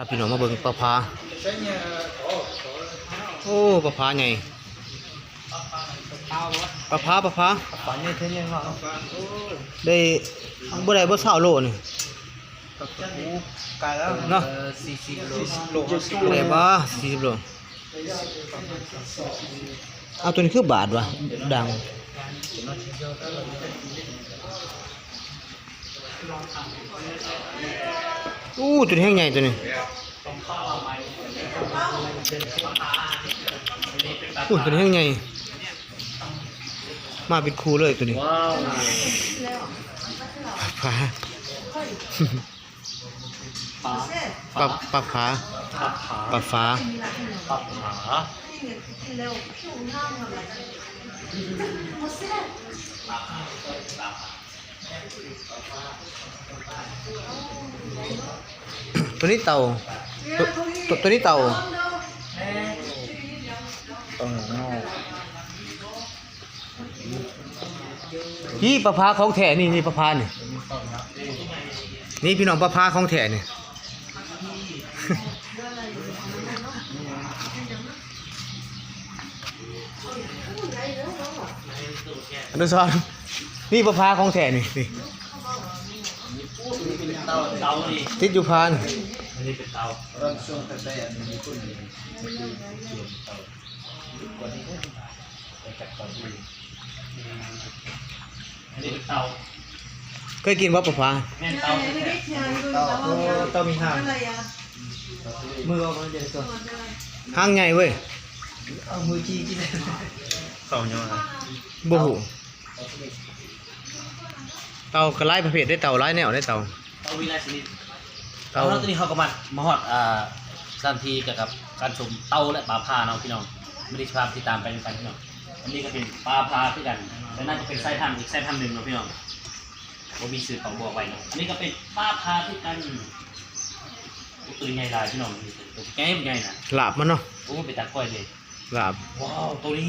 ພາພີ່ນ້ອງມາເບິ່ງປາພາ. ໂອ້ ປາພາໃຫຍ່ ປາພາ ປາພາ ໄດ້ ບໍ່ໄດ້ບໍ່ຊາວໂລນີ້ ກະກະປູກາຍແລ້ວເນາະ ສີ່ສິບໂລ ໄດ້ບໍ່ ສີ່ສິບໂລ. ເອົາ ໂຕນີ້ຄືບາດວະ ດັງ. ໂອ້ ໂຕນີ້ແຮງໃຫຍ່ໂຕນີ້. ໂອ້ ໂຕນີ້ແຮງໃຫຍ່ ມາເປັນຄູ່ເລີຍໂຕນີ້. ວ້າວ ປາ ປາ ປາ ປາພາ ປາພາ ປາພາ ປາພາ. ໂຕນີ້ເຕົ່າ ໂຕ ໂຕ ໂຕນີ້ເຕົ່າ. ນີ້ປາພາຂອງແທ້ນີ້ ນີ້ປາພານີ້ ນີ້ພີ່ນ້ອງ ປາພາຂອງແທ້ນີ້. ອະນຸສອນ ນີ້ປາພາຂອງແທ້ນີ້ ນີ້ ຕິດຢູ່ພານ. ອັນນີ້ເປັນເຕົາ ເຄີຍກິນບໍ່ປາພາ? ແມ່ນເຕົາແທ້ໆ ເຕົາ ເຕົາມີຫາງ ມືອອກມາຈາກຕົວ ຫາງໃຫຍ່ເວີຍ ເອົາມືຈີ້ກິນ ເຕົາຫຍັງ ບໍ່ຮູ້. ເຕົາກໍຫຼາຍປະເພດເດ້ ເຕົາຫຼາຍແນວເດ້ ເຕົາ ເຕົາມີຫຼາຍຊະນິດ. ເຕົາ ເອົາ ຕອນນີ້ເຮົາກໍມາ ມາຮອດ ອ່າ ສະຖານທີ່ກ່ຽວກັບການຊົມເຕົາ ແລະ ປາພາເນາະພີ່ນ້ອງ ມື້ນີ້ຊິພາຕິດຕາມໄປນຳກັນພີ່ນ້ອງ. ອັນນີ້ກໍເປັນປາພາຄືກັນ ແຕ່ໜ້າຈະເປັນສາຍພັນອີກສາຍພັນໜຶ່ງເນາະພີ່ນ້ອງ ບໍ່ມີຊື່ຂອງບອກໄວ້ເນາະ. ອັນນີ້ກໍເປັນປາພາຄືກັນ ໂອ້ ໂຕໃຫຍ່ຫຼາຍພີ່ນ້ອງ ໂຕໃຫຍ່ ໃຫຍ່ນະ ລາບມັນເນາະ. ໂອ້ ເປັນຕາກ້ອຍເລີຍ. ລາບ ວ້າວ ໂຕນີ້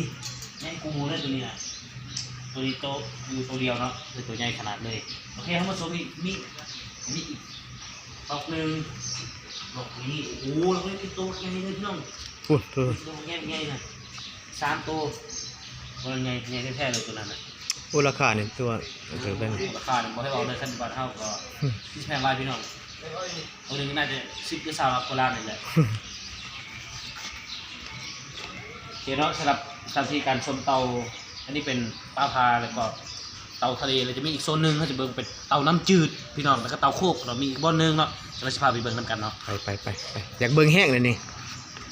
ໃຫຍ່ກວ່າໝູ່ເລີຍ ໂຕນີ້ນະ ໂຕນີ້ໂຕ ຢູ່ໂຕດຽວເນາະ ເປັນໂຕໃຫຍ່ຂະໜາດເລີຍ. ໂອເຄ ເຮົາມາຊົມອີກ ມີ ມີອີກດອກໜຶ່ງ ດອກນີ້ ໂອ້ ດອກນີ້ເປັນໂຕໃຫຍ່ເລີຍພີ່ນ້ອງ. ໂອ້ ໂຕໃຫຍ່ໆນະ ສາມໂຕ ໂຕໃຫຍ່ ໃຫຍ່ແທ້ໆເລີຍໂຕນັ້ນນະ. ໂອ້ ລາຄານີ້ຖືວ່າຖືກເລີຍ ລາຄານີ້ບໍ່ໃຫ້ເວົ້າເລີຍ ຄັນຢູ່ບ້ານເຮົາກໍ ອືມ ຊິແພງຫຼາຍພີ່ນ້ອງ. ໂຕໜຶ່ງໜ້າຈະສິບຫຼືຊາວກວ່າລ້ານນີ້ແຫຼະ. ໂອເຄເນາະ ສຳລັບສະຖານທີ່ການຊົມເຕົາ ອັນນີ້ເປັນປາພາ ແລ້ວກໍເຕົາທະເລ ແລ້ວຈະມີອີກໂຊນໜຶ່ງ ເຮົາຈະເບິ່ງເປັນເຕົານ້ຳຈືດພີ່ນ້ອງ ແລ້ວກໍເຕົາໂຄກເນາະ ມີອີກບ່ອນໜຶ່ງເນາະ ແລ້ວຊິພາໄປເບິ່ງນຳກັນເນາະ. ໄປ ໄປ ໄປ ໄປ ຢາກເບິ່ງແຮງເລີຍນີ້.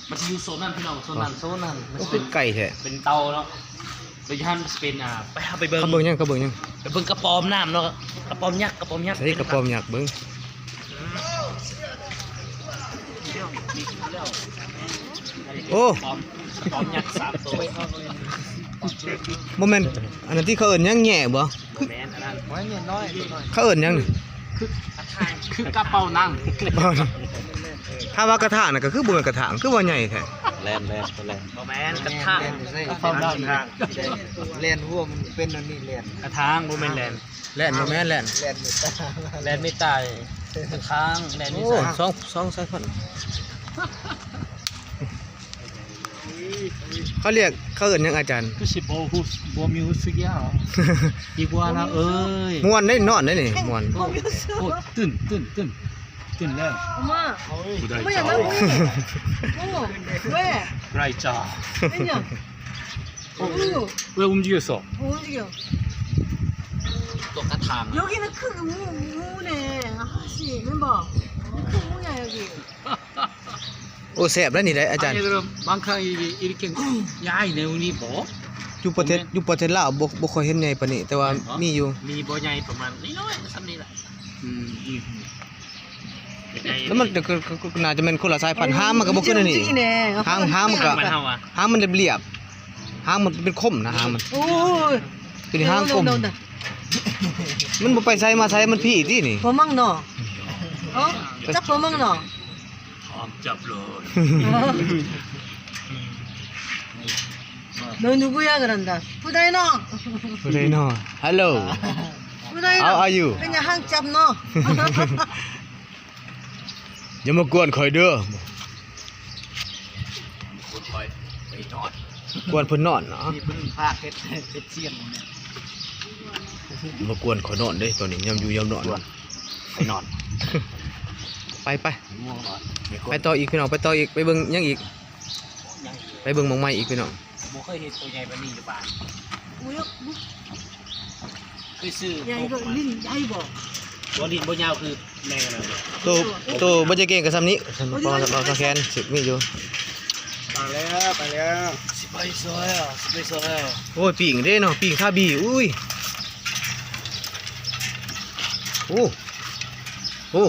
ມັນຊິຢູ່ໂຊນນັ້ນພີ່ນ້ອງ ໂຊນນັ້ນ ໂຊນນັ້ນ ໂອ້ ຄືໄກແທ້ ເປັນເຕົາເນາະ. ໂດຍທາງສະເປນ ອ່າ ໄປ ເຮົາໄປເບິ່ງ ເຂົາເບິ່ງຫຍັງ ເຂົາເບິ່ງຫຍັງ ໄປເບິ່ງກະປອມນ້ຳເນາະ ກະປອມຍັກ ກະປອມຍັກ ໃສ່ກະປອມຍັກເບິ່ງ. ໂອ້ ກະປອມ ກະປອມຍັກສາມໂຕ ບໍ່ແມ່ນ ອັນນັ້ນທີ່ເຂົາເອີ້ນຫຍັງ ແງ່ບໍ່? ບໍ່ແມ່ນ ອັນນັ້ນ ໂອ້ຍ ແງ່ນ້ອຍ ແງ່ນ້ອຍ ເຂົາເອີ້ນຫຍັງນີ້? ຄື ຄືກະເປົານັ່ງ ຖ້າວ່າກະຖາງນະ ກໍຄືບໍ່ແມ່ນກະຖາງ ຄືວ່າໃຫຍ່ແທ້. ແລ່ນ ແລ່ນ ແລ່ນ ບໍ່ແມ່ນກະຖາງ ແລ່ນ ແລ່ນ ແລ່ນ ແລ່ນ ແລ່ນ ຫົວມັນເປັນອັນນີ້ແລ່ນ ກະຖາງ ບໍ່ແມ່ນແລ່ນ ແລ່ນ ບໍ່ແມ່ນແລ່ນ ແລ່ນເມດຕາ ແລ່ນເມດຕາ ກະຖາງ ແລ່ນເມດຕາ. ໂອ້ ສອງ ສອງສາຍພັນ ເຂົາລຽກ ເຂົາເອີ້ນຫຍັງອາຈານ? ຄືຊິບໍ່ຮູ້ ບໍ່ມີຮູ້ສຶກຫຍັງ ອີກວ່ານະເອີຍ ມ່ວນເດ້ ນອນໄດ້ນີ້ ມ່ວນ. ໂອ້ ໂອ້ ຕື່ນ ຕື່ນ ຕື່ນ ຕື່ນແລ້ວ ອອກມາ ຜູ້ໃດ ອອກມາຫຍັງ ຈະ ນະ ໂອ້ ເວີຍ ໃຜຈະ ເປັນຫຍັງ? 어, 왜, 왜 움직였어? 어, 움직여. 똑같아. 여기는 큰 우, 우네. 아씨, 멤버. 큰 우야, 여기. ໂອ້ ແຊບແລ້ວນີ້ໄດ໋ອາຈານ. 아니, 그럼 ܡܢܚ 이게 이렇게 야, 이 네온이 뭐? ຢູ່ປະເທດ ບໍ່ແມ່ນ ຢູ່ປະເທດລາວບໍ່ ບໍ່ຄ່ອຍເຫັນໃຫຍ່ປານນີ້ ແຕ່ວ່າ ແມ່ນບໍ່? ມີຢູ່ ມີບໍ່ໃຫຍ່ ປະມານນ້ອຍໆ ສ່ຳນີ້ລະ. ອືມ ອືມ ແລ້ວມັນກໍ ກໍ ກໍ ກໍໜ້າຈະແມ່ນຄົນລະສາຍພັນ. ຫາງມັນກໍບໍ່ຄືອັນນີ້ ຫາງ ຫາງມັນກໍ ຫາງມັນລຽບໆ ຫາງມັນເປັນຄົມນະ ຫາງມັນ. ໂອ້ຍ ໂຕນີ້ຫາງຄົມ ມັນບໍ່ໄປໃສມາໃສ ມັນພີ້ຕິນີ້. ພວກມັນເນາະ ເອີ ຈັບພວກມັນເນາະ. 어, 짭로. 너 누구야 그런다. 푸다이노. 푸다이노. Hello. 푸다이노. How are you? 그냥 한cap 너. ຢ່າມາກວນຂ້ອຍເດີ້. ກວນຂ້ອຍໄປນອນ ກວນເພິ່ນນອນເນາະ. ນີ້ເພິ່ນພາເຮັດ ເຮັດສຽງນີ້ ມາກວນຂ້ອຍນອນເດ້ ຕອນນີ້ຍາມຢູ່ຍາມນອນ ກວນຂ້ອຍນອນ. ໄປ ໄປ ງ່ວງນອນ ໄປຕໍ່ອີກພີ່ນ້ອງ ໄປຕໍ່ອີກ ໄປເບິ່ງຫຍັງອີກ ຫຍັງອີກ ໄປເບິ່ງໝ່ອງໃໝ່ອີກພີ່ນ້ອງ. ບໍ່ເຄີຍເຫັນໂຕໃຫຍ່ປານນີ້ຢູ່ບ້ານ. ອຸ້ຍ ເຄີຍຊື້ ໃຫຍ່ ໂຕ ກວ່າ ຫຼິ້ນໃຫຍ່ບໍ່? ບໍ່ ຫຼິ້ນບໍ່ຍາວຄືແມງອັນນັ້ນ. ໂຕ ໂຕບໍ່ຈະເກັ່ງກໍສ່ຳນີ້ ບໍ່ຈະເກັ່ງ ເວົ້າ ເວົ້າຊະແຄນ ຊິມີຢູ່. ໄປແລ້ວ ໄປແລ້ວ ຊິໄປໃສອະ ຊິໄປໃສອະ? ໂອ້ຍ ປີ້ງເດ້ເນາະ ປີ້ງຄາບີ. ອຸ້ຍ ໂອ້ ໂອ້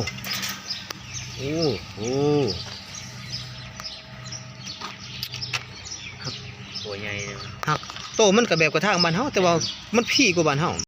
ໂອ້ ໂອ້. ໂຕໃຫຍ່ເນາະ ຫາກໂຕມັນກໍແບບກະທາງບ້ານເຮົາ ແຕ່ວ່າມັນພີກວ່າບ້ານເຮົາ.